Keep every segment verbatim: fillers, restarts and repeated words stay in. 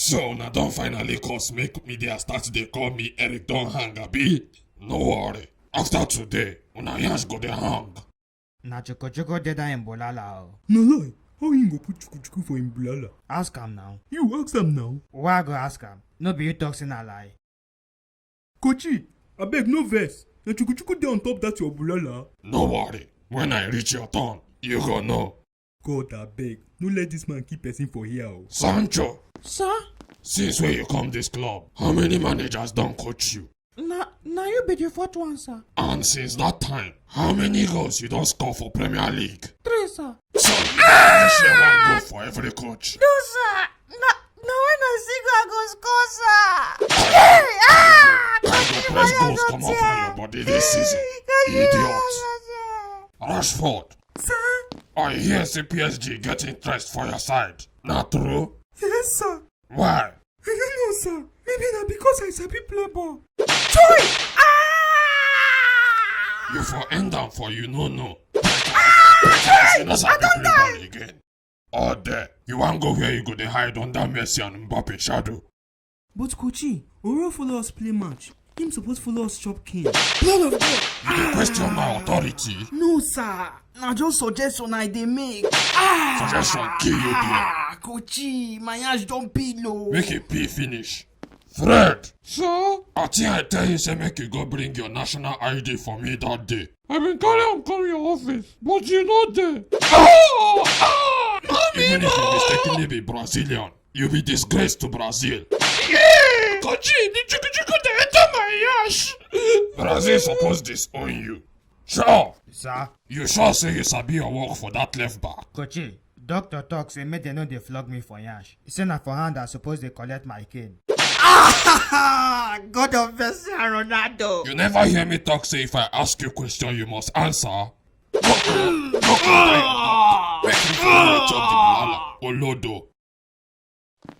So una don finally cause make media start dey call me Eric don hang, abi? No worry. After today, una yansh go dey hang. Na chukuchuku dey that im bulala o. No lie, how him go put chukuchuku for im bulala? Ask am now. You ask am now. Why I go ask am? No be you talk say na lie. Kochi, abeg no vex. Na chukuchuku dey on top that your bulala. No worry, when I reach your turn, you go know. God abeg, no let this man kill person for here o. Sancho, sir? Since when you come this club, how many managers don coach you? Na na you be the fourth one, sir. And since that time, how many goals you don score for Premier League? Three, sir. So you go share one goal for every coach. No, sir. Na na when I see go, I go score, sir. Hey, ah! I go press goals comot for your body this season. Idiot. Rashford. Sir? I hear say P S G get interest for your side. Na true? Yes, sir. Why? I don't know, sir. Maybe na because I sabi play ball. Joy! Ah! You for end am for you no know. You no sabi play ball again. Or there, you wan go where you go dey hide under Messi and Mbappe shadow. But Kochi, Oro follow us play match. Him suppose follow us chop cane. Blood of God! You dey question my authority? No, sir. Na just suggestion I dey make. Ah! Suggestion kill you there. Ah, Kochi, my ash don peel o. Make e pee finish. Fred! Sir? I think I tell you say make you go bring your national I D for me that day. I been carry am come your office, but you no dey. Ah! Ah! Even if you mistakenly be Brazilian, you be disgrace to Brazil. Yeah! Kochi, the chukuchuku dey enter my ash. Brazil suppose disown you. Sure. Sir? You sure say you sabi your work for that left back? Kochi, doctor talk say make dem no dey flog me for yansh. He say na for hand I suppose dey collect my cane. God of mercy and Ronaldo. You never hear me talk say if I ask you question, you must answer? Go, go, go, go, go. Make me for you chop the bulala. Olodo.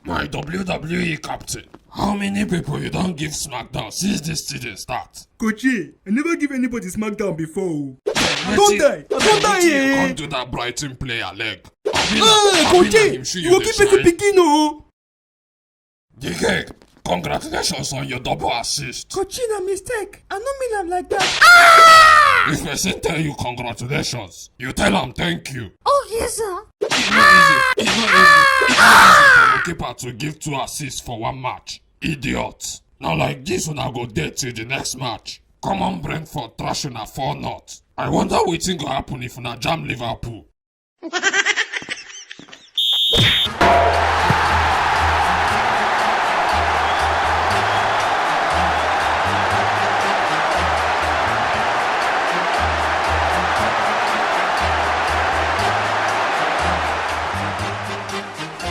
My W W E captain, how many people you don give SmackDown since this season start? Kochi, I never give anybody SmackDown before o. I don die. I don die. You come do that Brighton player leg. Hey, Kochi, you go keep person pikin o. The congratulations on your double assist. Kochi, na mistake. I no mean am like that. Ah! If person tell you congratulations, you tell am thank you. Oh, yes, sir. E no easy. E no easy. E no easy for goalkeeper to give two assists for one match. Idiot. Na like this una go dey till the next match. Common Brentford trash una four not. I wonder wetin go happen if una jam Liverpool.